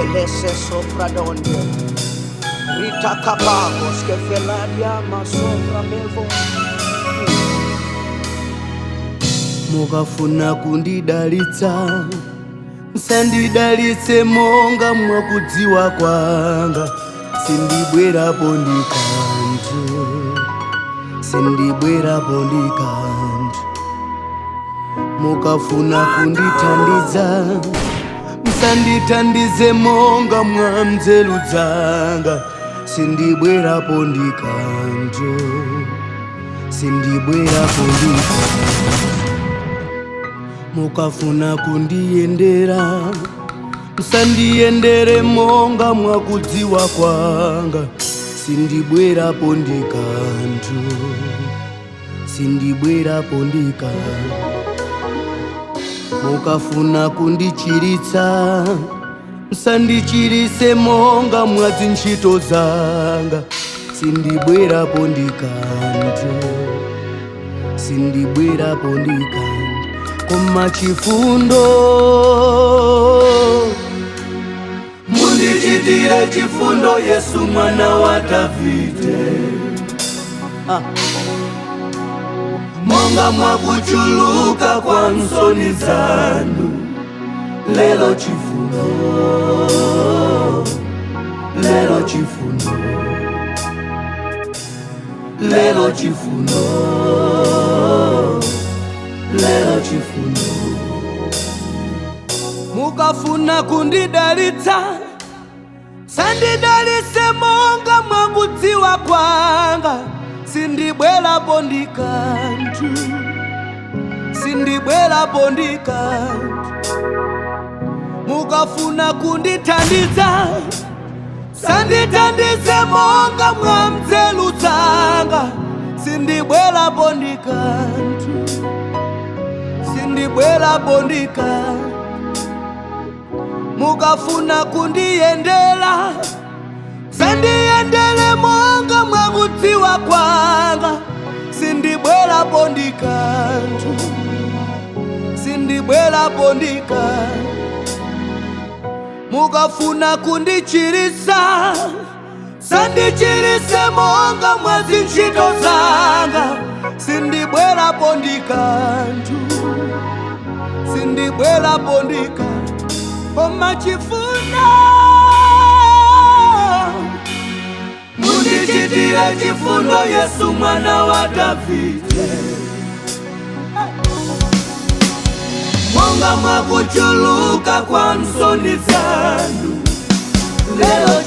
Elese sofradonde. Rita kapagos kefeladia masofra mevo. Mukafuna kundidalitsa, musandidalitse monga mwakudziwa kwanga. Sindibwerapo ndi kanthu, sindibwerapo ndi kanthu. Mukafuna kundithandiza, musandithandize monga mwa nzeru zanga. Sindibwerapo ndi kanthu, sindibwerapo ndi kanthu. Mukafuna kundiyendera, musandiyendere monga mwakudziwa kwanga. Sindibwerapo ndi kanthu, sindibwerapo ndi kanthu. Mukafuna kundichiritsa, musandichiritse monga mwa zintchito zanga. Sindibwerapo ndi kanthu, sindibwerapo ndi kanthu. Koma chifundo, mundichitire chifundo, Yesu mwana wa Davide. Ah. Monga mwakuchuluka kwa nsoni zanu, lelo chifundo, lelo chifundo, lelo chifundo, lelo chifundo. Mukafuna kundidalitsa, sandidalitse monga mwakudziwa kwanga. Sindibwerapo ndi kanthu, sindibwerapo ndi kanthu. Mukafuna kundithandiza, sandithandize monga mwa nzeru zanga. Sindibwerapo ndi kanthu, sindibwerapo ndi kanthu. Mukafuna kundiyendera, sandiyendere monga mwakudziwa kwanga. Sindibwerapo ndi kanthu, sindibwerapo ndi kanthu. Mukafuna kundichiritsa, sandichiritse monga mwa zintchito zanga. Sindibwerapo ndi kanthu, sindibwerapo ndi kanthu. Koma chifundo, mundichitire chifundo, Yesu mwana wa Davide. Monga mwakuchuluka kwa nsoni zanu, lelo.